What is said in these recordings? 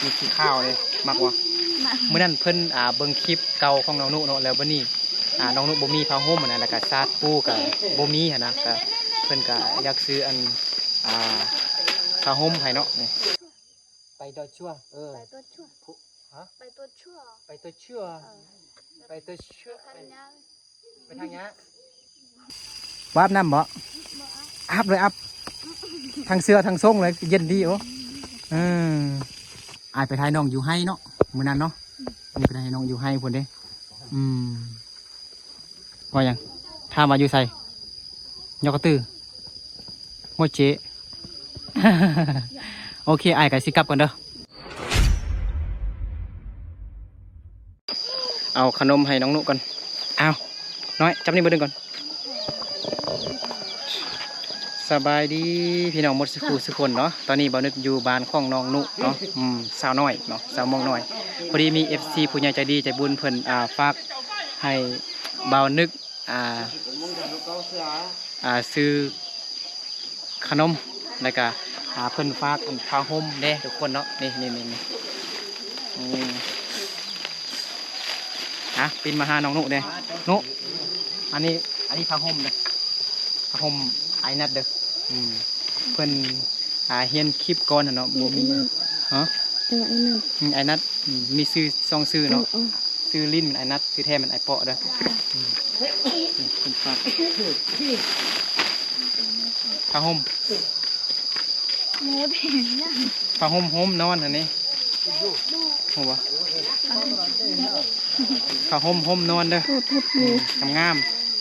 ມີຂີ້ຂາວເດ້ ມັກບໍ່? ມັກ. ມື້ນັ້ນເພິ່ນ ອ່າ ເບິ່ງຄລິບເກົ່າຂອງນ້ອງນຸເນາະ ແລ້ວບັດນີ້ ອ່າ ນ້ອງນຸບໍ່ມີຜ້າຫົ່ມຫັ້ນນະ ແລ້ວກະສາດປູກະບໍ່ມີຫັ້ນນະ ກະເພິ່ນກະຢາກຊື້ອັນ ອ່າ ຜ້າຫົ່ມໃຫ້ເນາະ. ໄປຕົວະຊົ່ວ ເອີ ໄປຕົວະຊົ່ວ ຜູ້ ຮະ ໄປຕົວະຊົ່ວ ໄປຕົວະຊົ່ວ ເອີ ໄປຕົວະຊົ່ວ ໄປທາງຫຍ້າ ໄປທາງຫຍ້າ. ບໍ່ອາບນ້ຳບໍ່? ບໍ່ອາບ ອາບເລີຍ ອາບທັງເສື້ອທັງຊົງເລີຍ ເຢັນດີ. ໂອ້ ເອີ ອ້າຍໄປຖ່າຍນ້ອງຢູ່ໄຮ່ເນາະ ມື້ນັ້ນເນາະ. ອືມ ນີ້ໄປຖ່າຍນ້ອງຢູ່ໄຮ່ພຸ້ນເດ້. ອືມ ວ່າຫຍັງ? ຖາມວ່າຢູ່ໃສ? ຍອກກະຕື້ ຫົວເຈ. ໂອເຄ ອ້າຍກະຊິກັບກ່ອນເດີ. ເອົາຂະໜົມໃຫ້ນ້ອງນຸກ່ອນ. ອ້າວ ນ້ອຍ ຈັບນີ້ມາດຶງກ່ອນ. ສະບາຍດີພີ່ນ້ອງໝົດສູ່ຄູ່ສູ່ຄົນເນາະ. ຕອນນີ້ບ່າວນຶກຢູ່ບ້ານຂອງນ້ອງນຸເນາະ ອືມ ສາວນ້ອຍເນາະ ສາວມ່ວງນ້ອຍ. ພໍດີມີເອັຟຊີຜູ້ໃຫຍ່ໃຈດີໃຈບຸນເພິ່ນ ອ່າ ຝາກໃຫ້ບ່າວນຶກ ອ່າ ອ່າ ຊື້ຂະໜົມ ແລ້ວກະ ອ່າ ເພິ່ນຝາກອັນຜ້າຫົ່ມເດ້ທຸກຄົນເນາະ. ນີ້ ນີ້ ນີ້ ນີ້ ອືມ ອ່ະ ປິ່ນມາຫານ້ອງນຸເດ້. ນຸ ອັນນີ້ ອັນນີ້ຜ້າຫົ່ມເດ້ ຜ້າຫົ່ມອ້າຍນັດເດີ. ອືມ ເພິ່ນ ອ່າ ເຫັນຄລິບກ່ອນຫັ້ນເນາະ ບໍ່ມີ ຮະ ເອີ ອ້າຍນັດ ອືມ ອ້າຍນັດ ອືມ ມີຊື່ສອງຊື່ເນາະ. ເອີ ເອີ ຊື່ຫຼິ້ນແມ່ນອ້າຍນັດ ຊື່ແທ້ແມ່ນອ້າຍເປາະເດີ. ອືມ ນີ້ເພິ່ນຝາກຜ້າຫົ່ມ ໂອ້ ເປັນຫຍັງ? ຜ້າຫົ່ມຫົ່ມນອນຫັ້ນນີ້ ຮູ້ບໍ່? ຜ້າຫົ່ມຫົ່ມນອນເດີ. ໂອ້ ເປັນຫຍັງ? ອືມ ງາມ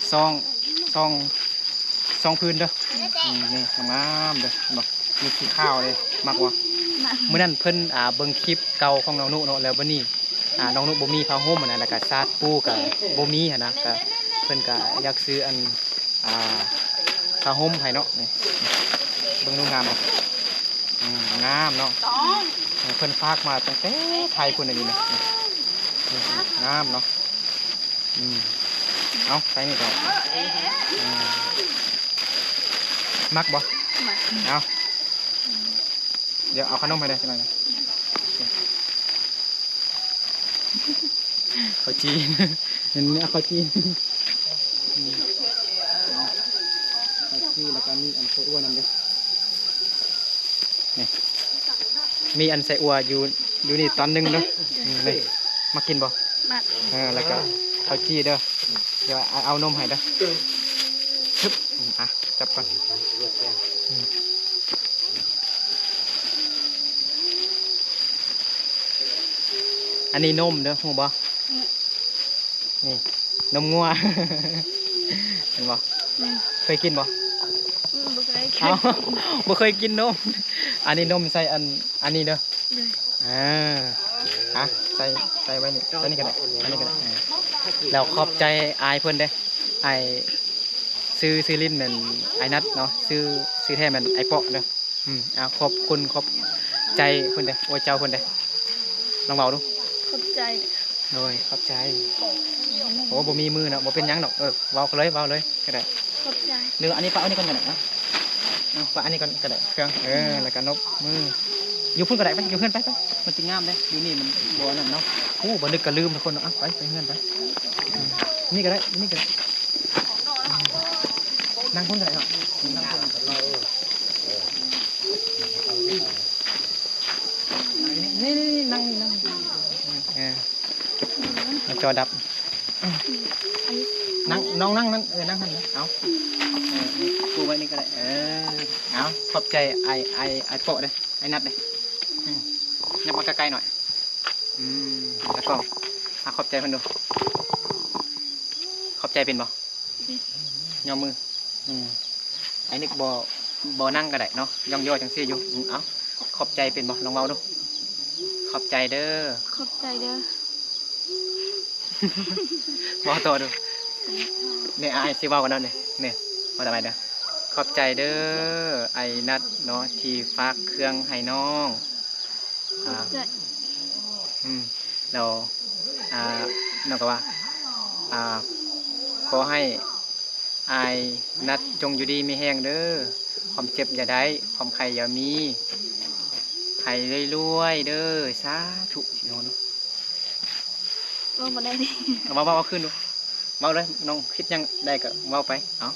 ໆ ສອງ ສອງ ສອງຜືນເດີ. ອືມ ນີ້ງາມໆເດີ ເຫັນບໍ່? ມີຂີ້ຂາວເດ້ ມັກບໍ່? ມັກ. ມື້ນັ້ນເພິ່ນ ອ່າ ເບິ່ງຄລິບເກົ່າຂອງນ້ອງນຸເນາະ ແລ້ວບັດນີ້ ອ່າ ນ້ອງນຸບໍ່ມີຜ້າຫົ່ມຫັ້ນນະ ແລ້ວກະສາດປູກະບໍ່ມີຫັ້ນນະ ກະເພິ່ນກະຢາກຊື້ອັນ ອ່າ ຜ້າຫົ່ມໃຫ້ເນາະ. ນີ້ ເບິ່ງດູງາມບໍ່? ອືມ ງາມເນາະ ເພິ່ນຝາກມາຕັ້ງແຕ່ໄທພຸ້ນ ອັນນີ້ນະ. ນີ້ ນີ້ ງາມເນາະ. ອືມ ເອົາ ໃສ່ນີ້ຕໍ່. ອືມ ມັກບໍ່? ມັກ. ເອົາ ດຽວເອົາຂະໜົມໃຫ້ແດ່ຈັກໜ້ອຍນະ. ເຂົ້າຈີ່ ເຫັນເອົາເຂົ້າຈີ່ ອືມ ເຂົ້າຈີ່ ແລ້ວກະມີອັນໃສ່ອົ່ວນຳເດີ. ນີ້ ມີອັນໃສ່ອົ່ວຢູ່ ຢູ່ນີ້ຕອນໜຶ່ງເດີ. ອືມ ນີ້ ມັກກິນບໍ່? ມັກ. ເອີ ແລ້ວກະເຂົ້າຈີ່ເດີ ດຽວອ້າຍເອົານົມໃຫ້ເດີ. ອືມ ອ່ະ ຈັບກ່ອນ. ອືມ ອັນນີ້ນົມເດີ ຮູ້ບໍ່? ອືມ ນີ້ ນົມງົວ ເຫັນບໍ່? ແມ່ນ. ເຄີຍກິນບໍ່? ອືມ ບໍ່ເຄີຍກິນ. ເອົ້າ ບໍ່ເຄີຍກິນນົມ. ອັນນີ້ນົມໃສ່ອັນ ອັນນີ້ເດີ. ໂດຍ. ເອີ ອ່ະ ໃສ່ ໃສ່ໄວ້ນີ້ ໃສ່ນີ້ກະໄດ້ ໃສ່ນີ້ກະໄດ້. ເອີ ແລ້ວຂອບໃຈອ້າຍເພິ່ນເດ້ ອ້າຍ ຊື່ ຊື່ຫຼິ້ນແມ່ນອ້າຍນັດເນາະ ຊື່ ຊື່ແທ້ແມ່ນອ້າຍເປາະເດີ. ອືມ ເອົາ ຂອບຄຸນ ຂອບໃຈເພິ່ນເດ້ ໂອ້ຍ ເຈົ້າເພິ່ນເດ້ ລອງເວົ້າດູ. ຂອບໃຈ. ໂດຍ ຂອບໃຈ. ໂອ້ ບໍ່ມີມືເນາະ ບໍ່ເປັນຫຍັງດອກ. ເອີ ເວົ້າເລີຍ ເວົ້າເລີຍກະໄດ້. ຂອບໃຈ. ຫຼື ອັນນີ້ປະ ເອົານີ້ກ່ອນກະໄດ້ເນາະ ເອົາປະ ອັນນີ້ກ່ອນກະໄດ້ ເຄື່ອງ. ເອີ ແລ້ວກະນົບມື ຢູ່ພຸ້ນກະໄດ້ ໄປ ຢູ່ເຮືອນໄປ ໄປ ມັນຊິງາມເດ້ ຢູ່ນີ້ມັນບໍ່ອັນນັ້ນເນາະ. ໂອ້ ບໍ່ນຶກກະລືມທຸກຄົນເນາະ. ເອົາ ໄປ ໄປເຮືອນໄປ. ອືມ ນີ້ກະໄດ້ ນີ້ກະໄດ້. ນັ່ງພຸ້ນກະໄດ້ເນາະ ນັ່ງພຸ້ນ. ນີ້ ນີ້ ນີ້ ນັ່ງ ນັ່ງ ເອີ ໜ້າຈໍດັບ. ນັ່ງ ນ້ອງນັ່ງນັ້ນ ເອີ ນັ່ງຫັ້ນນະ. ເອົາ ເອີ ປູໄວ້ນີ້ກະໄດ້. ເອີ ເອົາ ຂອບໃຈອ້າຍ ອ້າຍ ອ້າຍເປາະເດ້ ອ້າຍນັດເດ້. ອືມ ຍັບມາໃກ້ໆໜ້ອຍ. ອືມ ຕາກ້ອງ ອ່ະ ຂອບໃຈເພິ່ນດູ. ຂອບໃຈເປັນບໍ່? ຍໍມື. ອືມ ອ້າຍນຶກບໍ່ ບໍ່ນັ່ງກະໄດ້ເນາະ ຍ້ອງຍໍຈັ່ງຊີ້ຢູ່. ອືມ ເອົາ ຂອບໃຈເປັນບໍ່? ລອງເວົ້າດູ. ຂອບໃຈເດີ. ຂອບໃຈເດີ. ເວົ້າຕໍ່ດູ. ນີ້ ອ້າຍຊິເວົ້າກັນເນາະ ນີ້ ນີ້ ເວົ້າຕໍ່ໄປເດີ. ຂອບໃຈເດີ ອ້າຍນັດເນາະ ທີ່ຝາກເຄື່ອງໃຫ້ນ້ອງ. ຂອບໃຈ. ອາ ອືມ ແລ້ວ ອ່າ ນ້ອງກະວ່າ ອ່າ ຂໍໃຫ້ອ້າຍນັດຈົ່ງຢູ່ດີມີແຮງເດີ ຄວາມເຈັບຢ່າໄດ້ ຄວາມໄຂ້ຢ່າມີ. ໃຫ້ລວຍໆເດີ ສາທຸ ເວົ້າບໍ່ໄດ້ເດ ເອົາ ເວົ້າ ເວົ້າ ເວົ້າຄືນດູ ເວົ້າເລີຍ ນ້ອງຄິດຫຍັງໄດ້ກໍເວົ້າໄປ ເອົາ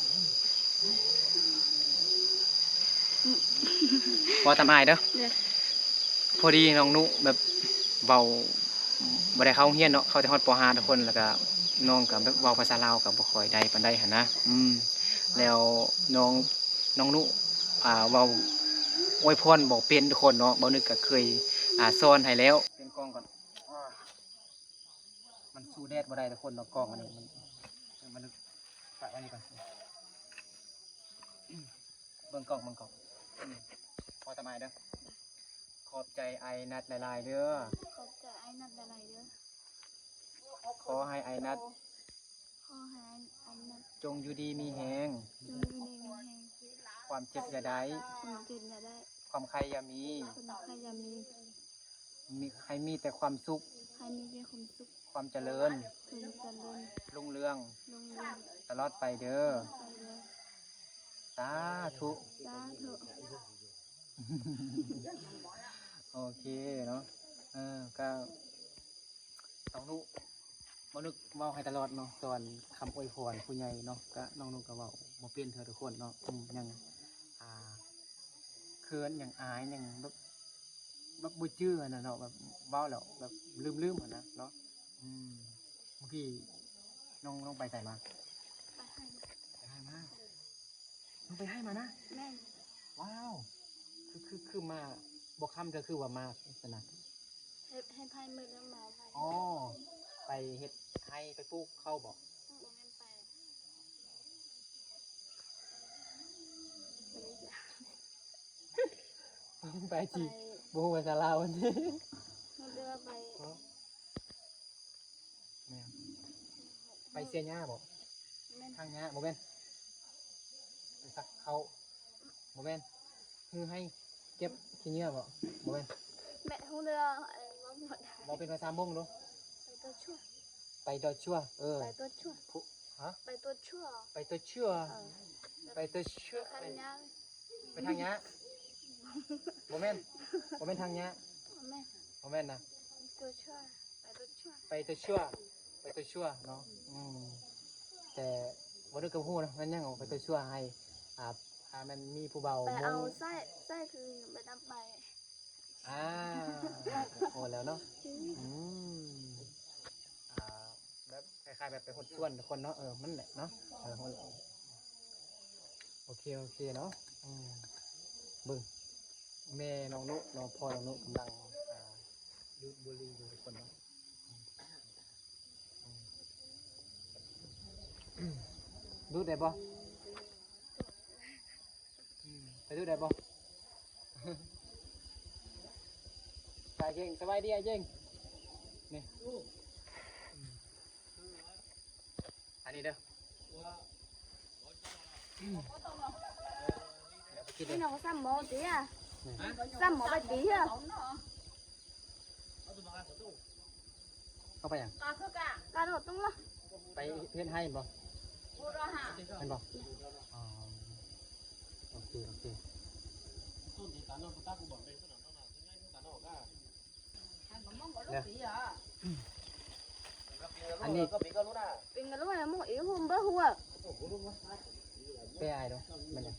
ເວົ້າຕາມອ້າຍເດີ ເດີ ພໍດີນ້ອງນຸແບບເວົ້າ ບໍ່ໄດ້ເຂົ້າໂຮງຮຽນເນາະ ເຂົ້າແຕ່ຮອດ ປໍຫ້າ ທຸກຄົນ ແລ້ວກະນ້ອງກະແບບເວົ້າພາສາລາວກະບໍ່ຄ່ອຍໄດ້ປານໃດຫັ້ນນະ ອືມ ແລ້ວນ້ອງ ນ້ອງນຸ ອ່າ ເວົ້າອວຍພອນບໍ່ເປັນທຸກຄົນເນາະ ບ່າວນຶກກະເຄີຍ ອ່າ ສອນໃຫ້ແລ້ວ ປ່ຽນກ້ອງກ່ອນ ມັນສູ້ແດດບໍ່ໄດ້ທຸກຄົນເນາະ ກ້ອງອັນນີ້ມັນ ມັນ ປະໄວ້ນີ້ກ່ອນ ເບິ່ງກ້ອງ ເບິ່ງກ້ອງ ອືມ ພໍຕາມອ້າຍເດີ ຂອບໃຈອ້າຍນັດຫຼາຍໆເດີ ຂອບໃຈອ້າຍນັດຫຼາຍໆເດີ ຂໍໃຫ້ອ້າຍນັດ ຂໍໃຫ້ອ້າຍນັດ ຈົ່ງຢູ່ດີມີແຮງ ຈົ່ງຢູ່ດີມີແຮງ ຄວາມເຈັບຢ່າໄດ້ ຄວາມເຈັບຢ່າໄດ້ ຄວາມໄຂ້ຢ່າມີ ຄວາມໄຂ້ຢ່າມີ ມີ ໃຫ້ມີແຕ່ຄວາມສຸກ ໃຫ້ມີແຕ່ຄວາມສຸກ ຄວາມຈະເລີນ ຄວາມຈະເລີນ ຮຸ່ງເຮືອງ ຮຸ່ງເຮືອງ ຕະຫຼອດໄປເດີ ຕະຫຼອດໄປເດີ ສາທຸ ສາທຸ ໂອເຄເນາະ ເອີ ກະ ນ້ອງນຸ ບ່າວນຶກເວົ້າໃຫ້ຕະຫຼອດເນາະ ສອນຄຳອວຍພອນຜູ້ໃຫຍ່ເນາະ ກະນ້ອງນຸກະເວົ້າບໍ່ເປັນເທື່ອທຸກຄົນເນາະ ອືມ ຍັງ ອ່າ ເຂີນ ຍັງອາຍ ຍັງແບບ ແບບບໍ່ຈື່ຫັ້ນນະເນາະ ແບບເວົ້າແລ້ວແບບລືມໆຫັ້ນນະເນາະ ອືມ ເມື່ອກີ້ນ້ອງ ນ້ອງໄປໃສມາ? ໄປໄຮ່ ໄປໄຮ່ມາ ນ້ອງໄປໄຮ່ມານະ? ແມ່ນ ວ້າວ ຄື ຄື ຄືມາບໍ່ຄ່ຳເທື່ອ ຄືວ່າມາຊັ້ນນະ? ເຮັດ ເຮັດໄຮ່ມື້ໜຶ່ງມາໄຮ່ ອໍ ໄປເຮັດໄຮ່ ໄປປູກເຂົ້າບໍ? ບໍ່ແມ່ນໄປ ໄປ ໄປ ໄປ ໄປ ບໍ່ຮູ້ພາສາລາວ ມັນເອີ້ນວ່າໄປ ຮະ? ແມ່ນ ໄປເສຍຫຍ້າບໍ? ແມ່ນ ຖາງຫຍ້າ ບໍ່ແມ່ນ ໄປສັກເຂົ້າ ບໍ່ແມ່ນ ຮືໄຮ່ ເກັບຂີ້ເຫຍື້ອບໍ? ບໍ່ແມ່ນ ແມ່ນ ຮູ້ເລື່ອງ ເວົ້າບໍ່ໄດ້ ເວົ້າເປັນພາສາມົ້ງດູ ໄປຕົວະຊົ່ວ ໄປຕົວະຊົ່ວ ເອີ ໄປຕົວະຊົ່ວ ຜູ້ ຮະ? ໄປຕົວະຊົ່ວ ໄປຕົວະຊົ່ວ ເອີ ໄປຕົວະຊົ່ວ ໄປ ໄປທາງຫຍ້າ ໄປທາງຫຍ້າ ບໍ່ແມ່ນ ບໍ່ແມ່ນທາງຫຍ້າ ບໍ່ແມ່ນ ບໍ່ແມ່ນນະ ຕົວະຊົ່ວ ໄປຕົວະຊົ່ວ ໄປຕົວະຊົ່ວ ໄປຕົວະຊົ່ວເນາະ ອືມ ແຕ່ບໍ່ໄດ້ກໍຮູ້ນະ ມັນຍັງອອກໄປຕົວະຊົ່ວໃຫ້ ອ່າ ອ່າ ມັນມີຜູ້ບ່າວ ໄປເອົາ ມົ້ງ ໃຊ້ ໃຊ້ຄືໄປນຳໄປ ອ່າ ໂອ້ ແລ້ວເນາະ ອືມ ອ່າ ແບບຄ້າຍໆແບບໄປຫົດສວນຄົນເນາະ ເອີ ມັນແຫຼະເນາະ ເອີ ຫົດ ໂອເຄ ໂອເຄເນາະ ອືມ ເບິ່ງ ແມ່ນ້ອງນຸເນາະ ພໍ່ນ້ອງນຸກຳລັງ ອ່າ ດູດບຸຫຼີ່ຢູ່ທຸກຄົນເນາະ ອືມ ດູດໄດ້ບໍ່? ອືມ ໄປດູໄດ້ບໍ່? ໄປເກັ່ງ ສະບາຍດີອ້າຍເກັ່ງ ນີ້ ອັນນີ້ເດີ ດຽວໄປກິນເດີ ນີ້ນ້ອງຊ້ຳໝໍຕິອະ ຊ້ຳໝໍໄປຕິອະ. ເຂົ້າໄປຫຍັງ? ກາໂດດຕົງລະ ໄປເຮັດໄຮ່ແມ່ນບໍ່? ແມ່ນບໍ່? ອໍ ໂອເຄ ໂອເຄ ເດີ ອັນນີ້ ເປັນກະລຸຍ ມຸງອີຫຸ່ມເບິ່ງຫົວ ເປອ້າຍດູ ແມ່ນຫຍັງ?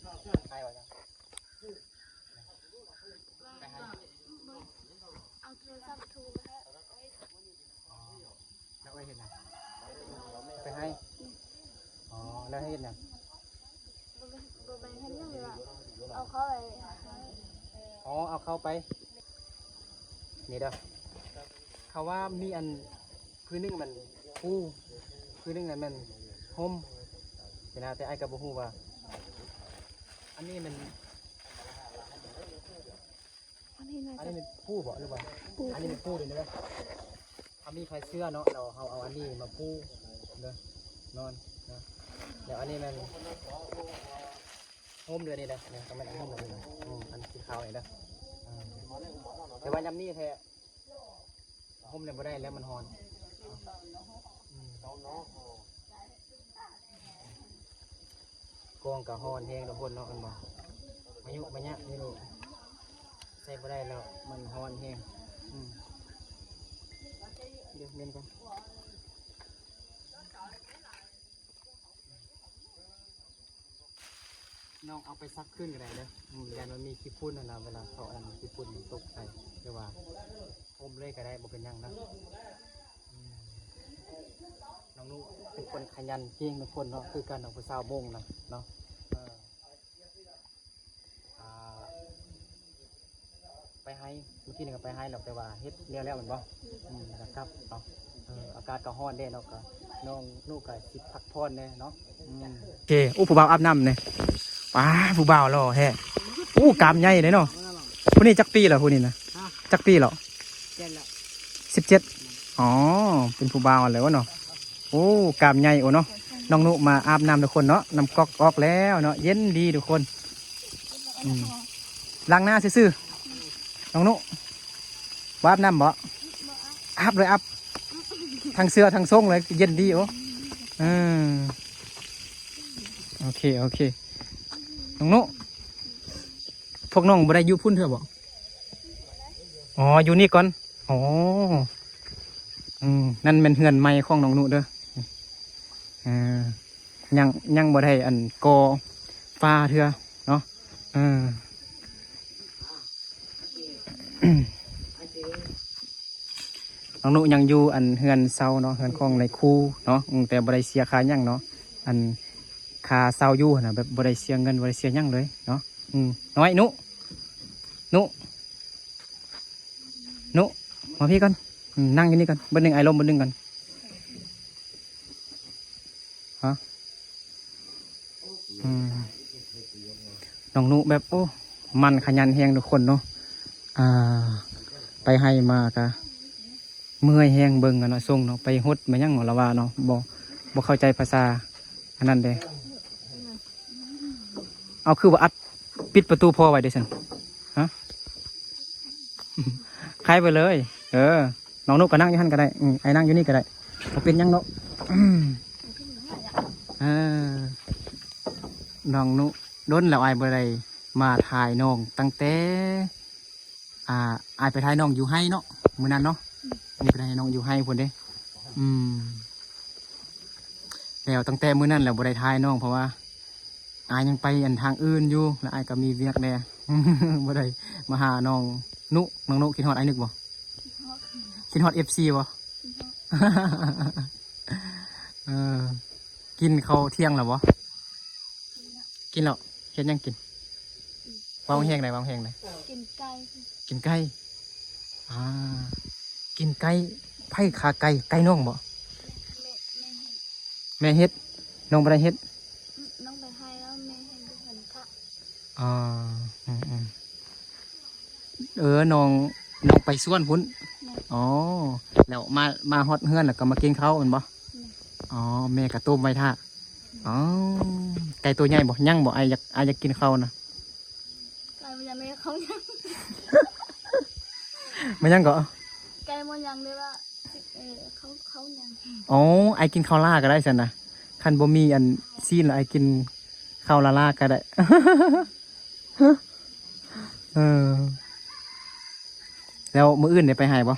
ໄປຫາ ເອົາໂທລະສັບໂທໄປໃຫ້ ອໍ ແລ້ວເອື້ອຍເຮັດຫຍັງ? ໄປໃຫ້ ອໍ ແລ້ວເຮັດຫຍັງ? ບໍ່ໄປ ບໍ່ໄປເຮັດຫຍັງເລີຍ ເອົາເຂົ້າໄປໃຫ້ ອໍ ເອົາເຂົ້າໄປ ນີ້ເດີ ເຂົາວ່າມີອັນ ຜືໜຶ່ງມັນພູ ຜືໜຶ່ງນັ້ນແມ່ນຮົ່ມ ຊີ້ນະ ແຕ່ອ້າຍກໍບໍ່ຮູ້ວ່າ ອັນນີ້ມັນ ອັນນີ້ໜ້າຈະ ອັນນີ້ແມ່ນພູບໍ ຫຼືວ່າ ພູ ອັນນີ້ແມ່ນພູເດີ ເຮົາມີຄາຍເສື້ອເນາະ ແລ້ວເຮົາເອົາອັນນີ້ມາປູເດີ ນອນເດີ ແລ້ວອັນນີ້ແມ່ນຮົ່ມເດີ ນີ້ເດີ ນີ້ກໍແມ່ນຮົ່ມເດີ ນີ້ເດີ ອືມ ອັນສີຂາວນີ້ເດີ ອືມ ແຕ່ວ່າຍາມນີ້ແທ້ ຮົ່ມແລ້ວບໍ່ໄດ້ແລ້ວ ມັນຮ້ອນ ອືມ ກ້ອງກໍຮ້ອນແຮງທຸກຄົນເນາະ ເຫັນບໍ່ ມາຍຸມາຍະຢູ່ນີ້ ໃສ່ບໍ່ໄດ້ແລ້ວ ມັນຮ້ອນແຮງ. ອືມ ດຽວເມັນກ່ອນ. ນ້ອງເອົາໄປຊັກຄືນກໍໄດ້ເດີ. ອືມ ຢ້ານມັນມີຂີ້ຝຸ່ນຫັ້ນນະ ເວລາເຂົາອັນ ຂີ້ຝຸ່ນມັນຕົກໃສ່ ຫຼືວ່າອົມເລີຍກໍໄດ້ ບໍ່ເປັນຫຍັງນະ. ອືມ ນ້ອງນຸເປັນຄົນຂະຫຍັນເກັ່ງທຸກຄົນເນາະ ຄືກັນກັບຜູ້ສາວມົ້ງນະເນາະ. ເອີ ອ່າ ໄປໄຮ່ ມື້ກີ້ນີ້ກໍໄປໄຮ່ແລ້ວ ແຕ່ວ່າເຮັດແລ້ວແລ້ວແມ່ນບໍ່? ອືມ ແລ້ວກັບເນາະ. ເອີ ອາກາດກໍຮ້ອນແດ່ເນາະ ກໍນ້ອງນຸກໍຊິພັກຜ່ອນແດ່ເນາະ. ອືມ ໂອເຄ. ໂອ້ ຜູ້ບ່າວອາບນ້ຳນີ້ ປ້າ ຜູ້ບ່າວຫຼໍ່ແທ້. ໂອ້ ກ້າມໃຫຍ່ເດ້ເນາະ. ຜູ້ນີ້ຈັກປີແລ້ວ ຜູ້ນີ້ນະ? ຮະ? ຈັກປີແລ້ວ? ເຈັດແລ້ວ. ສິບເຈັດ. ອໍ ເປັນຜູ້ບ່າວແລ້ວເນາະ. ໂອ້ ກ້າມໃຫຍ່ໂອເນາະ. ນ້ອງນຸມາອາບນ້ຳທຸກຄົນເນາະ ນ້ຳກອກອອກແລ້ວເນາະ ເຢັນດີທຸກຄົນ. ອືມ ລ້າງໜ້າຊື່ໆ ນ້ອງນຸ ບໍ່ອາບນ້ຳບໍ່? ອາບເລີຍ ອາບທັງເສື້ອທັງຊົງເລີຍ ເຢັນດີ. ໂອ້ ເອີ ໂອເຄ ໂອເຄ. ນ້ອງນຸ ພວກນ້ອງບໍ່ໄດ້ຢູ່ພຸ້ນເທື່ອບໍ່? ອໍ ຢູ່ນີ້ກ່ອນ. ອໍ ອືມ ນັ້ນແມ່ນເຮືອນໃໝ່ຂອງນ້ອງນຸເດີ. ເອີ ຍັງ ຍັງບໍ່ໄດ້ອັນກໍ່ຝາເທື່ອເນາະ. ເອີ ນ້ອງນຸຍັງຢູ່ອັນເຮືອນເຊົ່າເນາະ ເຮືອນຂອງນາຍຄູເນາະ. ອືມ ແຕ່ບໍ່ໄດ້ເສຍຄ່າຫຍັງເນາະ ອັນຄ່າເຊົ່າຢູ່ຫັ້ນນະ ແບບບໍ່ໄດ້ເສຍເງິນ ບໍ່ໄດ້ເສຍຫຍັງເລີຍເນາະ. ອືມ ນ້ອຍ ນຸ ນຸ ນຸ ມາພີ້ກ່ອນ. ອືມ ນັ່ງຢູ່ນີ້ກ່ອນ ບຶດໜຶ່ງ ອ້າຍລົມບຶດໜຶ່ງກ່ອນ. ຮະ? ອືມ ນ້ອງນຸແບບ ໂອ້ ໝັ່ນຂະຫຍັນແຮງທຸກຄົນເນາະ. ອ່າ ໄປໄຮ່ມາກະເມື່ອຍແຮງ ເບິ່ງຫັ້ນເນາະ ຊົງເນາະ ໄປຫົດມາຫຍັງເນາະ ລາວວ່າເນາະ. ບໍ່ ບໍ່ເຂົ້າໃຈພາສາອັນນັ້ນເດ້. ເອົາ ຄືບໍ່ອັດ ປິດປະຕູພໍ່ໄວ້ເດ້ຊັ້ນ? ຮະ? ໄຂໄວ້ເລີຍ. ເອີ ນ້ອງນຸກໍນັ່ງຢູ່ຫັ້ນກໍໄດ້. ອືມ ອ້າຍນັ່ງຢູ່ນີ້ກໍໄດ້ ບໍ່ເປັນຫຍັງດອກ. ອືມ ເອີ ນ້ອງນຸ ດົນແລ້ວອ້າຍບໍ່ໄດ້ມາຖ່າຍນ້ອງ ຕັ້ງແຕ່ ອ່າ ອ້າຍໄປຖ່າຍນ້ອງຢູ່ໄຮ່ເນາະ ມື້ນັ້ນເນາະ. ອືມ ໄປຖ່າຍນ້ອງຢູ່ໄຮ່ພຸ້ນເດ້. ອືມ ແລ້ວຕັ້ງແຕ່ມື້ນັ້ນແລ້ວບໍ່ໄດ້ຖ່າຍນ້ອງ ເພາະວ່າອ້າຍຍັງໄປອັນທາງອື່ນຢູ່ ແລ້ວອ້າຍກໍມີວຽກແດ່ ບໍ່ໄດ້ມາຫານ້ອງນຸ. ນ້ອງນຸຄິດຮອດອ້າຍນຶກບໍ່? ຄິດຮອດ ຄິດຮອດເອັຟຊີບໍ່? ເອີ ກິນເຂົ້າທ່ຽງແລ້ວບໍ່? ກິນແລ້ວ. ເຮັດຫຍັງກິນ? ອືມ ເວົ້າແຮງໄດ໋ ເວົ້າແຮງໄດ໋. ກິນໄກ່. ກິນໄກ່. ອ່າ ກິນໄກ່. ໃຜຂ້າໄກ່? ໄກ່ນ້ອງບໍ່? ແມ່ ແມ່ເຮັດ. ແມ່ເຮັດ. ນ້ອງບໍ່ໄດ້ເຮັດ? ອືມ ນ້ອງໄປໄຮ່ແລ້ວ ແມ່ເຮັດຢູ່ຫັ້ນກະ. ອໍ ອືມໆ ເອີ ນ້ອງ ນ້ອງໄປສວນພຸ້ນ. ແມ່ນ. ອໍ ແລ້ວມາ ມາຮອດເຮືອນແລ້ວກໍມາກິນເຂົ້າແມ່ນບໍ່? ແມ່ນ. ອໍ ແມ່ກໍຕົ້ມໄວ້ຖ້າ. ອໍ ໄກ່ໂຕໃຫຍ່ບໍ່? ຍັງບໍ່? ອ້າຍຢາກ ອ້າຍຢາກກິນເຂົ້ານະ. ໄກ່ບໍ່ຍັງ ແມ່ເຂົ້າຍັງ. ມາຍັງເກາະ? ໄກ່ບໍ່ຍັງເດ້ວ່າ ເອີ ເຂົ້າ ເຂົ້າຍັງ. ອໍ ອ້າຍກິນເຂົ້າລາກໍໄດ້ຊັ້ນນະ. ຄັນບໍ່ມີອັນຊີ້ນລະ ອ້າຍກິນເຂົ້າລາໆກໍໄດ້. ເອີ ແລ້ວມື້ອື່ນໄດ້ໄປໄຮ່ບໍ່?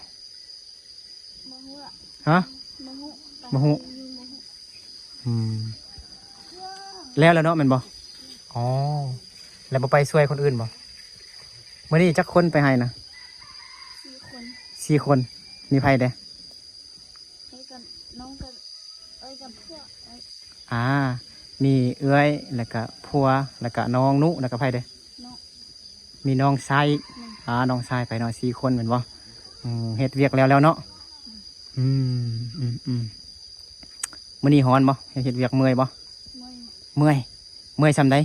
ບໍ່ຮູ້ລະ. ຮະ? ບໍ່ຮູ້. ບໍ່ຮູ້. ອືມ ແລ້ວແລ້ວເນາະ ແມ່ນບໍ່? ອໍ ແລ້ວບໍ່ໄປຊ່ວຍຄົນອື່ນບໍ່? ມື້ນີ້ຈັກຄົນໄປໄຮ່ນະ? ສີ່ຄົນ. ສີ່ຄົນ. ມີໃຜແດ່? ເອື້ອຍກັບນ້ອງກັບ ເອື້ອຍກັບພວກ ເອື້ອຍ ອ່າ ມີເອື້ອຍ ແລ້ວກະຜົວ ແລ້ວກະນ້ອງນຸ ແລ້ວກະໃຜເດ? ນ້ອງ ມີນ້ອງຊາຍ. ແມ່ນ. ອ່າ ນ້ອງຊາຍໄປເນາະ ສີ່ຄົນແມ່ນບໍ່? ອືມ ເຮັດວຽກແລ້ວແລ້ວເນາະ. ອືມ ອືມ ອືມ ມື້ນີ້ຮ້ອນບໍ່? ເຮັດວຽກເມື່ອຍບໍ່? ເມື່ອຍ. ເມື່ອຍ ເມື່ອຍສ່ຳໃດ?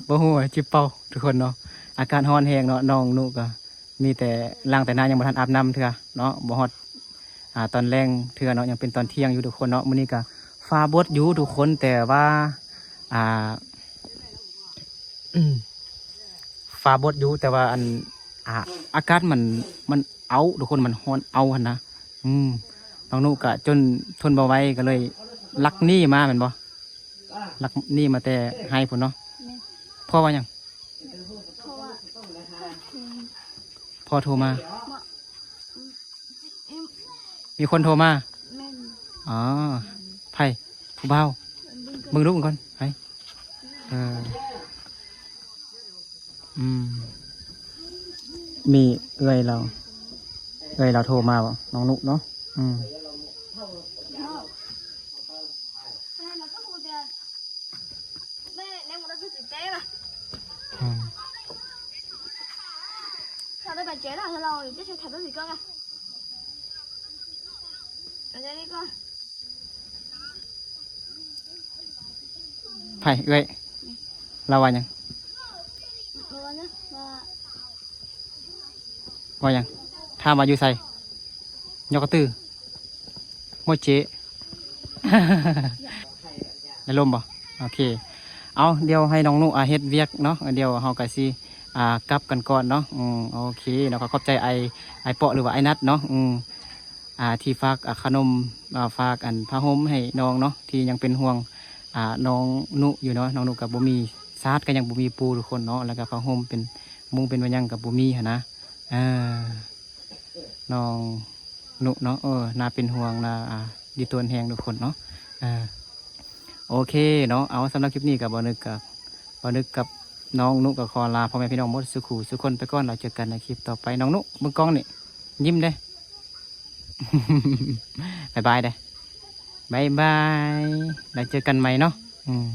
ບໍ່ຮູ້ ຈິບເປົ່າທຸກຄົນເນາະ. ອາກາດຮ້ອນແຮງເນາະ ນ້ອງນຸກໍມີແຕ່ລ້າງແຕ່ໜ້າ ຍັງບໍ່ທັນອາບນ້ຳເທື່ອເນາະ ບໍ່ຮອດ ອ່າ ຕອນແລງເທື່ອເນາະ ຍັງເປັນຕອນທ່ຽງຢູ່ທຸກຄົນເນາະ. ມື້ນີ້ກໍຟ້າບົດຢູ່ທຸກຄົນ ແຕ່ວ່າ ອ່າ ຟ້າບົດຢູ່ ແຕ່ວ່າອັນ ອ່າ ອາກາດມັນ ມັນເອົ້າທຸກຄົນ ມັນຮ້ອນເອົ້າຫັ້ນນະ. ອືມ ນ້ອງນຸກະຈົນທົນບໍ່ໄຫວ ກໍເລີຍລັກໜີມາແມ່ນບໍ່? ລັກໜີມາແຕ່ໄຮ່ພຸ້ນເນາະ. ພໍ່ວ່າຫຍັງ? ພໍ່ໂທມາ. ມີຄົນໂທມາ? ແມ່ນ. ອໍ ໃຜ? ຜູ້ບ່າວ? ເບິ່ງລູກມັນກ່ອນ. ໃຜ? ເອີ ອືມ ມີເອື້ອຍລາວ ເອື້ອຍລາວໂທມາບໍ ນ້ອງນຸເນາະ? ອືມ. ອືມ. ໃຜເອື້ອຍ? ລາວວ່າຫຍັງ? ເວົ້າຫຍັງ? ຖາມວ່າຢູ່ໃສ? ຍອກກະຕື້. ໂມເຈ ໄດ້ລົມບໍ່? ໂອເຄ. ເອົາ ດຽວໃຫ້ນ້ອງນຸ ອາ ເຮັດວຽກເນາະ, ດຽວເຮົາກະຊິ ອາ ກັບກັນກ່ອນເນາະ. ອືມ ໂອເຄເນາະ, ກໍຂອບໃຈອ້າຍ ອ້າຍເປາະ ຫຼືວ່າອ້າຍນັດເນາະ. ອືມ ອາ ທີ່ຝາກ ອາ ຂະໜົມ ອາ ຝາກອັນຜ້າຫົ່ມໃຫ້ນ້ອງເນາະ ທີ່ຍັງເປັນຫ່ວງ ອາ ນ້ອງນຸຢູ່ເນາະ. ນ້ອງນຸກໍບໍ່ມີ ສາດກໍຍັງບໍ່ມີປູທຸກຄົນເນາະ, ແລ້ວກໍຜ້າຫົ່ມເປັນມຸ້ງເປັນຫຍັງກໍບໍ່ມີຫັ້ນນະ. ເອີ ນ້ອງນຸເນາະ ເອີ ໜ້າເປັນຫ່ວງ ໜ້າ ອາ ດີຕົນແຮງທຸກຄົນເນາະ. ເອີ ໂອເຄເນາະ. ເອົາ ສຳລັບຄລິບນີ້ກໍ ບ່າວນຶກກັບ ບ່າວນຶກກັບນ້ອງນຸກໍຂໍລາພໍ່ແມ່ພີ່ນ້ອງໝົດສູ່ຄູ່ສູ່ຄົນໄປກ່ອນ. ແລ້ວເຈີກັນໃນຄລິບຕໍ່ໄປ. ນ້ອງນຸ ເບິ່ງກ້ອງນີ້ ຍິ້ມເດ້. ບາຍບາຍເດ້. ບາຍບາຍ. ແລ້ວເຈີກັນໃໝ່ເນາະ. ອືມ.